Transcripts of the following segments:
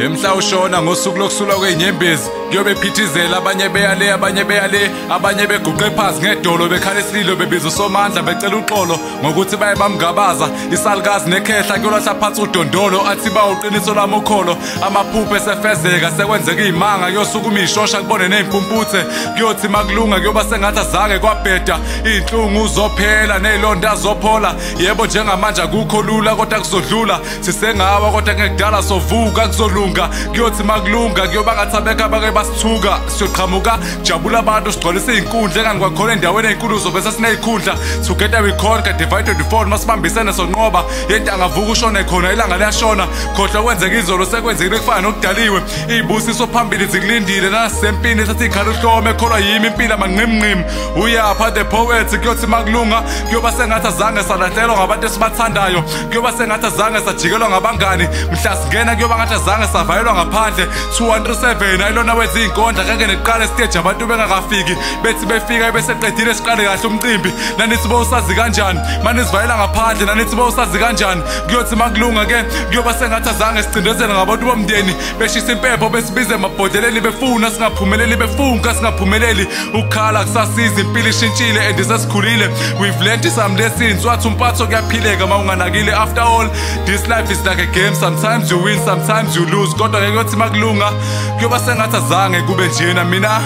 Emhla ushona ngosuku lokusula kwezinyembezi, kuyobe phithizela, abanye beyale, abanye beyale, abanye beguqe phansi ngedolo, bekhala isililo, bebiza uSomandla, becela uxolo ngokuthi baye bamgabaza. Isalukazi nekhehla kuyolahla phansi udondolo, athi bawuqiniso lami ukholo. Amaphupho esefezeka, sekwenzeka izimanga, kuyosukuma ishosha kubone nezimpumputhe. Kuyothi makulunga kuyoba sengathi azange kwabheda, izinhlungu zophela nezilonda zophola. Yebo, njengamanje akukho lula, kodwa kuzodlula. Sisengawa kodwa ngekudala sovuka, kuzolunga. Kuyothi makulunga kuyoba ngathi abekho abake basithuka. Siyoqhamuka jabula abantu, sigcwalise izinkundla engani kwakhona endaweni ezinkulu zobe sesinezikhundla. Together we conquer, divide 24, masibambisene sonqoba. Yento angavuka ushone khona, ilanga liyashona. Khohlwa kwenzeka izolo, sekwenzekile kufana nokudaliwe. Izibusiso phambili zikulindile, nasempini sathi ikhala uhlome, kholwa yimi impilo amanqimnqim. Uyapha the poet. Kuyothi makulunga kuyoba sengathi azange salahlelwa ngabantu esibathandayo, kuyoba sengathi azange sajikelwa ngabangani. Mhla singena kuyoba ngathi azange savayelwa ngaphandle. 217 ayilona wenza izinkondla, ngeke neqale stage abantu bengakafiki, bethi befika beseqedile siqale kahle umcimbi. Nanithi bowusazi kanjani manizivayela ngaphandle, nanithi bowusazi kanjani. Kuyothi makulunga ke kuyoba sengathi azange sicindezele ngabantu bomndeni, beshisa impepho besibize emabhodeleni, befuna singaphumeleli, befunka singaphumeleli. Ukukhala kusasiza, impilo ishintshile and sesikhulile. We've learned some lessons, wathi umpatho kuyaphileka mawunganakile. After all, this life is like a game, sometimes you win, sometimes you lose. Kodwa ke kuyothi makulunga kuyoba sengathi azange kube njena. Mina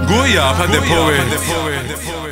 nguyapha the poet.